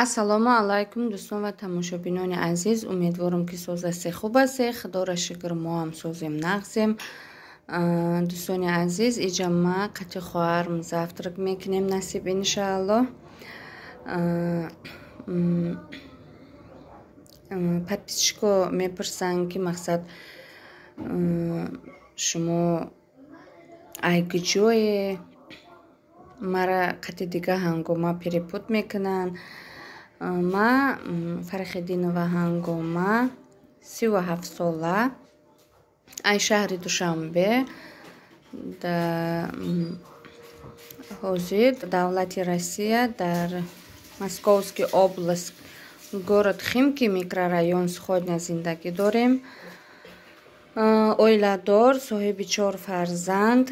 Ассалому алайкум дӯстон ва тамошобинони азиз. Умедворам, ки соз ҳастед, хуб ҳастед. Худоро шукр, мо ҳам созем, нағзем. Дӯстони азиз, иҷа ма қати хоҳарм завтрак мекунем, насиб иншааллоҳ. Подписчико мепурсанд, ки мақсад шумо ай куҷое, мара қати дига ҳангома перепут мекунанд. Ма Фархиддинова Ҳангома, 37 сола, ай шаҳри Душанбе, ҳозир давлати Россия, дар Московский область, город Химки, микрорайон Сходня зиндагӣ дорем. Оиладор, соҳиби чор фарзанд.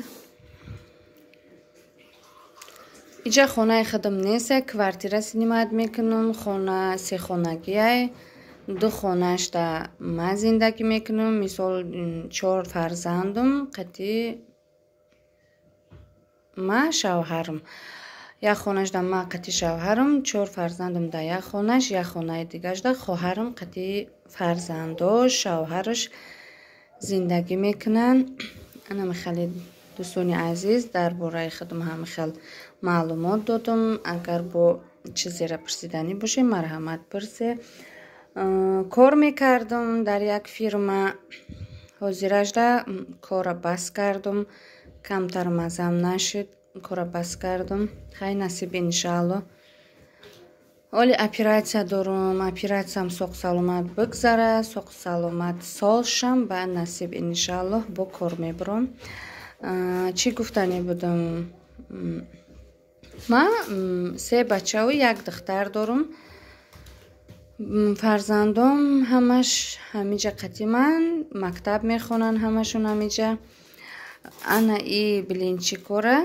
Иҷа хонаи худам нест, квартира снимать мекунам. Хона сехонагиай, ду хонаашда ман зиндагӣ мекунам. Мисол, чор фарзандум қати ма, шавҳарам. Як хонашда ма қати шавҳарам, чор фарзандам дар як хонаш, як хонаи дигарашда хоҳарам қати фарзандош, шавҳараш зиндагӣ мекунанд. Ана михеле, дӯстони азиз, дар бораи худам ҳама хел маълумот додам. Агар бо чизеро пурсиданӣ бошед, марҳамат, пурсе. Кор мекардам дар як фирма, ҳозиражда корра бас кардам. Камтар мазам нашуд, корра бас кардам. Хай, насиб иншаалло. Оли оператсия дорум, оператсиям соқ саломат бигзара, соқ саломат солшам, баъд насиб иншааллоҳ бо кор мебурам. Чӣ гуфтанӣ будам? Ман се бачаву як духтар дорум. Фарзандом ҳамаш ҳамиҷа қати ман мактаб мехонанд, ҳамашон ҳамиҷа. Ана и блинчикора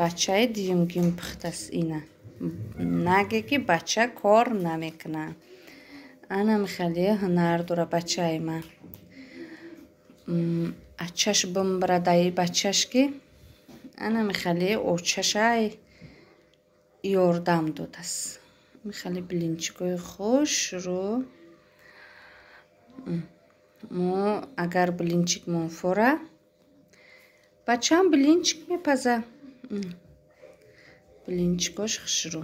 бачаи дуюмгим пухтааст. Ина наге, ки бача кор намекунад. Ана михеле ҳунар дора бачаи ман. Ачаш бимбирадаи бачаш, ки ана михеле очашай ёрдам додааст. Михеле блинчикои хушрӯ. Мо агар блинчикмон фора, бачаам блинчик мепаза. Блинчикош хушрӯ.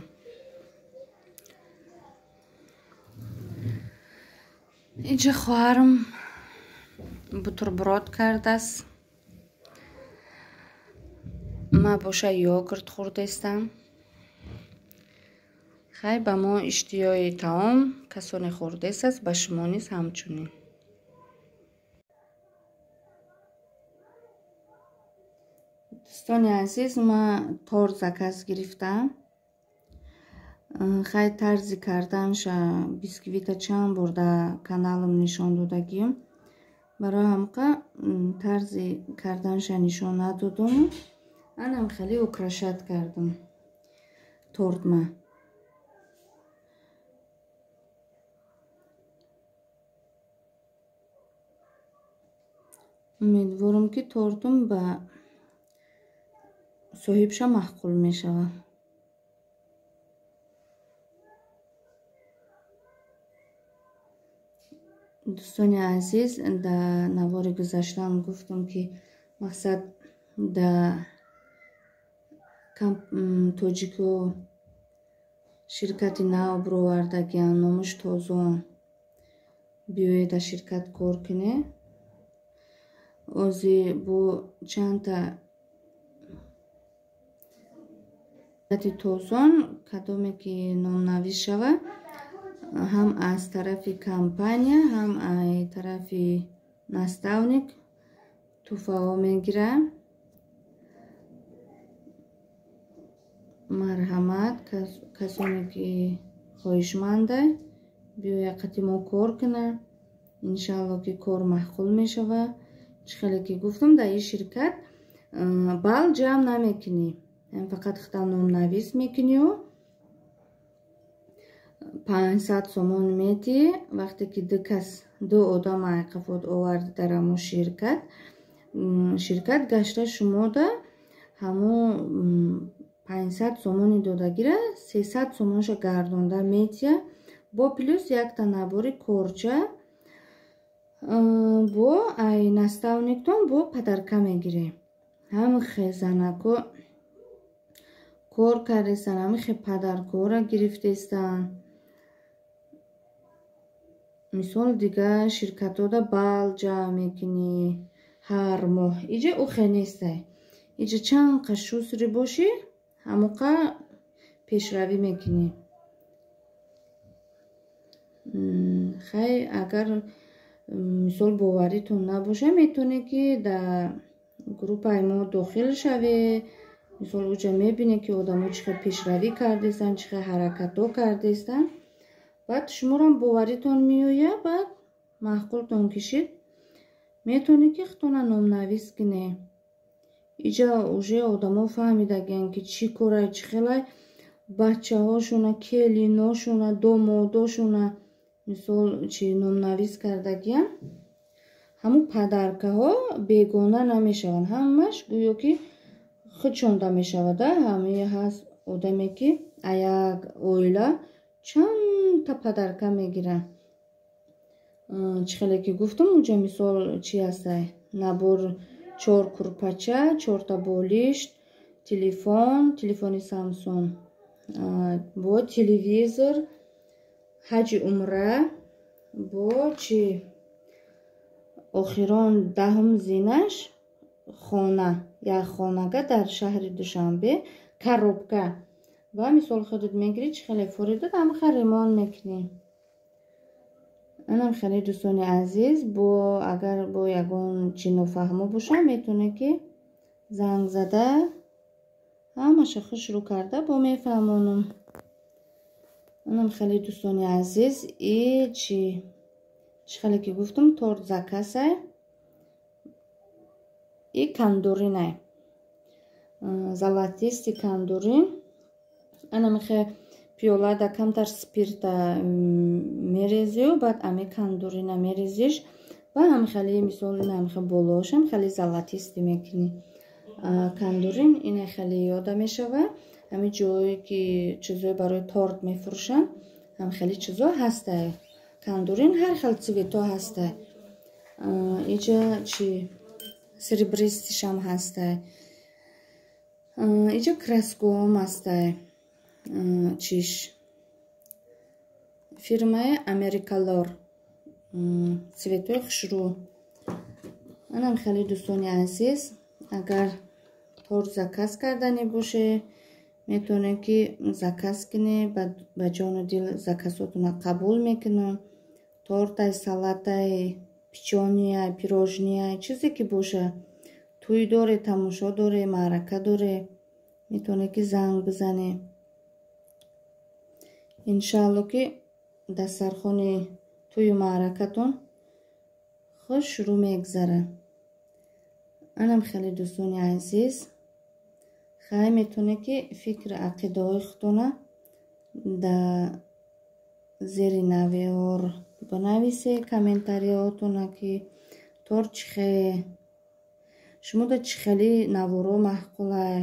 Инҷа хоҳарам бутерброд кардааст, ма боша йогурт хӯрдаистам. Хай, ба мо иштиёи таом, касоне хӯрдаистааст, ба шумо низ ҳамчунин. Дӯстони азиз, ман торт заказ гирифтам. Хай, тарзи карданша бисквита чанд бор дар каналам нишон додагием. Барои ҳамқа тарзи карданша нишон надодум. Анам хеле украшать кардам тортма. Умедворам, ки тортум ба соҳибша маъқул мешавад. Дӯстони азиз, дар навори гузаштаам гуфтам, ки мақсад дар тоҷико ширкати нав бировардагиам, номаш Тозон. Биёед, дар ширкат кор кунед. Ози бо чандта ширкати Тозон, кадоме ки номнавис шавад, ҳам аз тарафи компания, ҳам аз тарафи наставник тӯҳфаҳо мегирад. Марҳамат, касоне ки хоҳишманда, биёяд қати мо кор кунад. Иншаалло, ки кор маъқул мешавад. Чӣ хеле ки гуфтам, дар ин ширкат балл ҷамъ намекунӣ, фақат худта номнавис мекунию 500 сомон метиҳӣ. Вақте ки ду кас, ду одам айқафот оварди дар ҳамон ширкат, ширкат гашта шумода ҳамон. 500 сомони додагира 300 сомонша гардонда метия, бо плюс якта набори корча бо ай наставниктон бо подарка мегирем. Ҳамихе занако кор кардестан, ҳамихе подаркора гирифтестан. Мисол дига ширкатода бал ҷамъ мекунӣ ҳар моҳ. Иҷа ухе нестай. Иҷа чанд қа шусри бошӣ, ҳамоқа пешравӣ мекунӣ. Хай агар мисол боваритон набоша, метавонед ки дар группаи мо дохил шавед. Мисол уҷа мебинед ки одамо чӣ хел пешравӣ кардестан, чӣ хел ҳаракатҳо кардестан. Баъд шуморам боваритон меояд, баъд маъқултон кишид, метавонед ки худтона номнавис кунед. Иҷа уже одамо фаҳмидагиянд ки чӣ корай, чӣ хелай бачаҳошона, келиношона, домодошона мисол чи номнавис кардагиянд. Ҳамун падаркаҳо бегона намешаванд, ҳамаш гӯё ки худшонда мешавад. Ҳамаи ҳаст одаме ки як оила чандта падарка мегиранд. Чӣ хеле ки гуфтам, уҷа мисол чи ҳастай? Набор 4 курпача, 4та болишт, телефон, телефони Самсунг, бо телевизор, ҳаҷи умра, бо чи охирон 10 зинаш хона, як хонага дар шаҳри Душанбе, коробка. Ва мисол худат мегирӣ, чӣ хеле форидат, ҳамаха ремонт мекунӣ. Анам хеле дӯстони азиз, бо агар бо ягон чи нофаҳмо боша, метавонед ки занг зада ҳамаша хушрӯ карда бо мефаҳмонам. Анам хеле дӯстони азиз, и чи хеле ки гуфтам, торт закасай и кандуринай, золотисти кандурин. Анам хе пиёлада камтар спирта мерезию, баъд ами кандурина мерезиш ва ҳам хеле мисол ина ҳам хе болоошам хеле золотисти мекунӣ. Кандурин ина хеле ёда мешава. Ҳами ҷое ки чизое барои торт мефурӯшанд, ҳам хеле чизо ҳастай. Кандурин ҳар хел цвето ҳастай. Иҷа чи серебристишам ҳастай. Иҷа краскоам ҳастай. Чиш фирмаи Америкалор, цветои хушрӯ. Анам хеле дӯстони азиз, агар торт заказ кардани боше, метавонед ки заказ кунед, ба ҷону дил заказотона қабул мекунам. Тортай, салатай, печенье, пирожное, чизе ки боша. Тӯй доре, тамошо доре, маърака доре, метавонед ки занг бизанед. Иншаалло ки дастархони тӯю маъракатон хушрӯ мегзарад. Анам хеле дӯстони азиз, хай метавонед ки фикри ақидаҳои худтона дар зери навор бинависед, комментариҳотона ки торт чӣ хе, шумо да чӣ хели наворо маъқулай,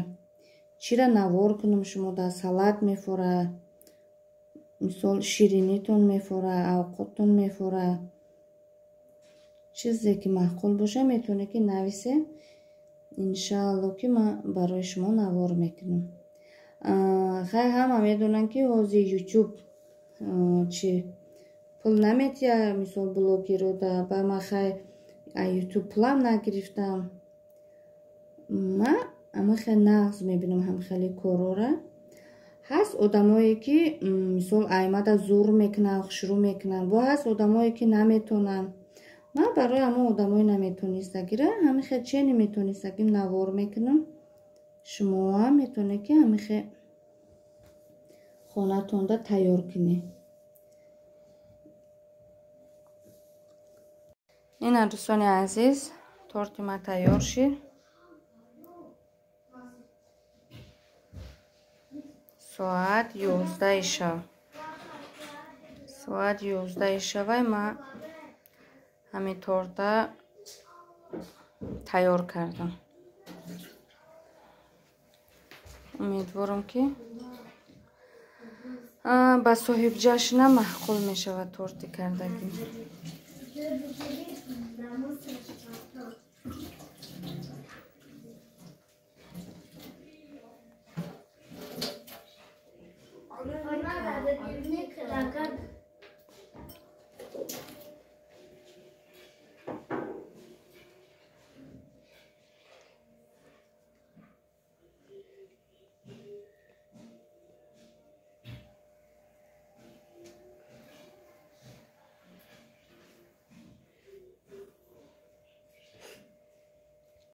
чира навор кунам, шумо да салат мефора, мисол ширинитон мефора, авқоттон мефора. Чизе ки маъқул боша, метавонед ки нависед. Иншаалло ки ман барои шумо навор мекунам. Хай ҳама медонанд ки ҳозир ютуб чи пул наметия, мисол блогерода, ба ман хай ютуб пулам нагирифтам. Ман ама хел нағз мебинам ҳам хеле корора. Ҳаст одамое ки мисол аймада зур мекунанд, хушрӯ мекунанд, бо ҳаст одамое ки наметонанд. Ман барои ҳамон одамои наметонистагира ҳамихе чени метонистагим навор мекунам. Шумоам метавонед ки ҳамихе хонатонда тайёр кунед. Ина дӯстони азиз, торти ман тайёр шид. Соат 11 шав. Соат 11 шавай ман ҳамин торта тайёр кардам. Умедворам, ки ба соҳибҷашна маъқул мешавад торти кардагӣ.